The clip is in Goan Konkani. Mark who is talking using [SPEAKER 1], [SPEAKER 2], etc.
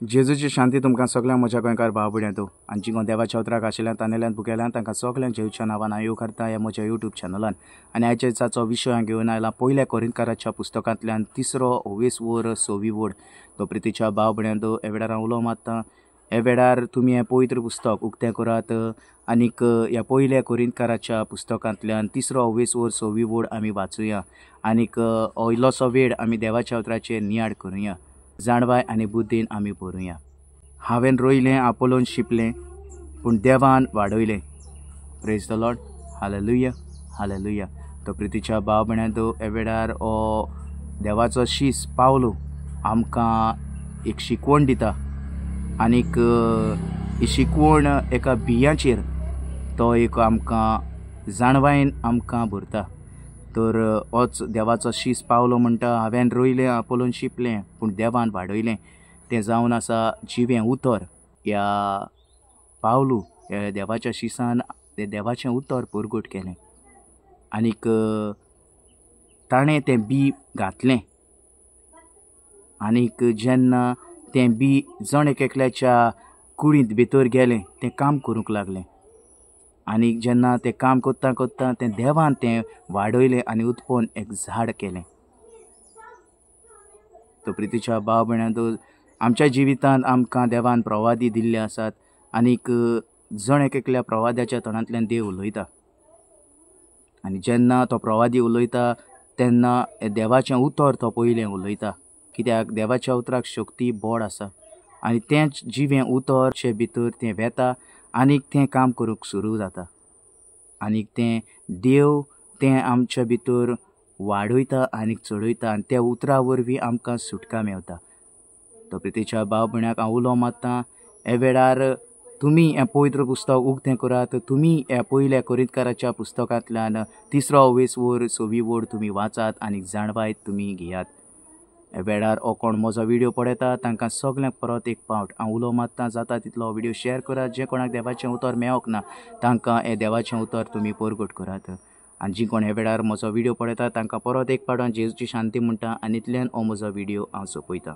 [SPEAKER 1] जेजूची शांती तुमकां सगळ्यांक म्हज्या गोंयकार भाव भयणींनो आनी जी कोण देवाच्या उतराक आशिल्ल्यान तानेल्यान भुकेल्यान तांकां सगळ्यांक जेजूच्या नांवान हांव येवकारता ह्या म्हज्या यूट्यूब चॅनलान. आनी आयच्या दिसाचो विशय हांव घेवन आयला पयल्या कोरिंतकाराच्या पुस्तकांतल्यान तिसरो ओवेस वर सवी वड. तो प्रितीच्या भाव भयणींनो ह्या वेळार हांव उलो मारता. ह्या वेळार तुमी हें पवित्र पुस्तक उक्तें करात आनीक ह्या पयल्या कोरिंतकाराच्या पुस्तकांतल्यान तिसरो ओवेस वर सवी वड आमी वाचुया आनीक हो इल्लोसो वेळ आमी देवाच्या उतराचेर नियाळ करुया, जाणवाय आनी बुद्धीन आमी भरुया. हांवें रोयलें, आपोलोन शिंपलें, पूण देवान वाडयलें. Praise the Lord, hallelujah, hallelujah. तो प्रितीच्या भाव भयणींनो ह्या वेळार हो देवाचो शीस पावलो आमकां एक शिकवण दिता आनीक ही शिकवण एका बियांचेर तो एक आमकां जाणवायन आमकां भरता. तर होच देवाचो शीस पावलो म्हणटा, हांवें रोयलें, आपोलोन शिंपलें, पूण देवान वाडयलें. तें जावन आसा जिवें उतर. ह्या पावलू ह्या देवाच्या शिसान तें देवाचें उतर परगट केलें आनीक ताणें तें बी घातलें आनीक जेन्ना तें बी जण एक एकल्याच्या कुडींत भितर गेलें तें काम करूंक लागलें आनी जेन्ना तें काम करता करता तें देवान तें वाडयलें आनी उत्पन्न एक झाड केलें. तो प्रितीच्या भाव भयणींनो आमच्या जिवितांत आमकां देवान प्रवादी दिल्ले आसात आनीक जण एक एकल्या प्रवाद्याच्या तोंडांतल्यान देव उलयता आनी जेन्ना तो प्रवादी उलयता तेन्ना देवाचें उतर तो पयलें उलयता, कित्याक देवाच्या उतराक शक्ती बोड आसा आनी तेंच जिवें उतरचे भितर तें वेता आनीक तें काम करूंक सुरू जाता आनीक तें देव तें आमच्या भितर वाडयता आनीक चडयता आनी त्या उतरा वरवीं आमकां सुटका मेवता. तो प्रितीच्या भाव भयणाक हांव उलो मारता, ह्या वेळार तुमी हें पवित्र पुस्तक उक्तें करात, तुमी ह्या पयल्या कोरिंतकाराच्या पुस्तकांतल्यान तिसरो ओवेस वर सवी वड तुमी वाचात आनी जाणवाय तुमी घेयात. ह्या वेळार हो कोण म्हजो व्हिडियो पळयता तांकां सगल्यांक परत एक पावट हांव उलो मारता, जाता तितलो व्हिडियो शेअर करात. जे कोणाक देवाचें उतर मेळोंक ना तांकां हें देवाचें उतर तुमी परगट करात आनी जी कोण ह्या वेळार म्हजो व्हिडियो पळयता तांकां परत एक पावट हांव जेजूची शांती म्हणटा आनी इतल्यान हो म्हजो व्हिडियो हांव सोंपयता.